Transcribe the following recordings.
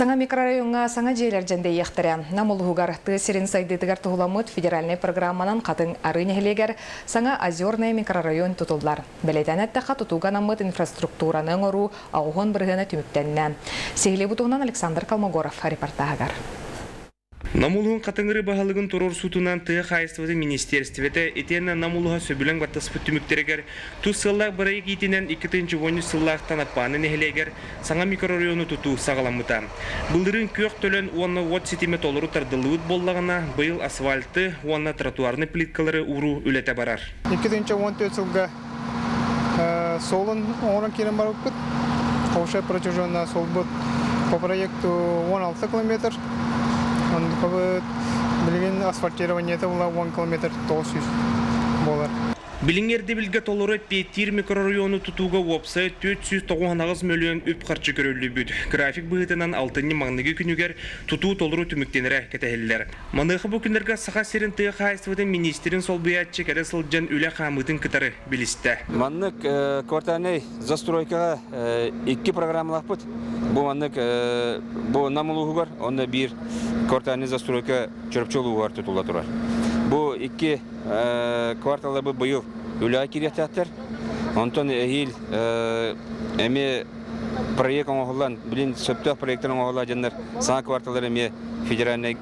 Саҥа микрорайоҥҥа саҥа дьиэлэр дьэндэйиэхтэрэ. Нам улууһугар тыа сирин сайдыытыгар туһуламмыт федеральнай программанан Хатыҥ Арыы нэһилиэгэр саҥа Озерный микрорайон тутуллар. Бэлиэтээн эттэххэ, тутууга анаммыт инфраструктураны оҥоруу аҕыһуон бырыһыана түмүктэннэ. Сиһилии бу туһунан Александр Колмогоров репортаһыгар. Нам улууһун Хатыҥыры баһылыгын туруорсуутунан тыа хаһаайыстыбатын министиэристибэтэ итиэннэ Нам улууһа сөбүлэҥ баттаспыт түмүктэригэр тус сыаллаах бырайыак иитинэн 2013 сыллаахтан Аппааны нэһилиэгэр саҥа микрорайону тутуу саҕаламмыта. Былырыын күөх төлөн уонна уот ситимэ толору тардыллыбыт буоллаҕына, быйыл асфальты уонна тротуарнай плиткалары ууруу үлэтэ барар. 2014 сылга суолун оҥорон киирэн барбыппыт. Хорошая протяженная суолбут по проекту 16 километр. Оннукабыт билигин асфальтированиета була 10 километр 900 буолар. Билиҥҥи ирдэбилгэ толору эппиэттиир микрорайону тутууга уопсай 498 мөлүйүөн үп-харчы көрүллүбүт. График быһыытынан алтынньы маҥнайгы күнүгэр тутуу толору түмүктэнэрэ кэтэһиллэр. Маныаха бу күннэргэ Саха сирин тыа хаһаайыстыбатын миниистирин солбуйааччы кэлэ сылдьан үлэ хаамыытын кытары билистэ. Маннык квартальнай застройкаҕа икки программалаахпыт. Бу маннык бу Нам улууһугар уонна биир квартальнай застройка Чурапчы улууһугар тутулла турар. Бу икки кварталларбыт быйыл үлэҕэ киириэхтээхтэр. Онтон эһиил эмиэ проект оҥоһуллан, билин сөптөөх проектар оҥоһулла дьоннор саҥа кварталлар эмиэ федеральнай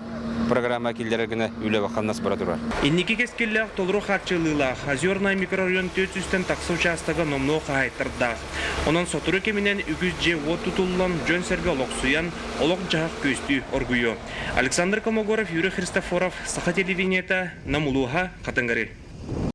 программа киллэрэр гына үлэ-хамнас бара турар. Инники кэскиллээх толору хааччыллыылаах Озернай микрорайон 400-тэн тахса учаастага номнуо хаһаайыттардаах. Онон сотору кэминэн үгүс дьиэ-уот тутуллан, дьон-сэргэ олохсуйан, олох-дьаһах күөстүү оргуйуо. Александр Комогоров, Юрий Христофоров, Саха телевидениета, Нам улууһа, Хатыҥыры.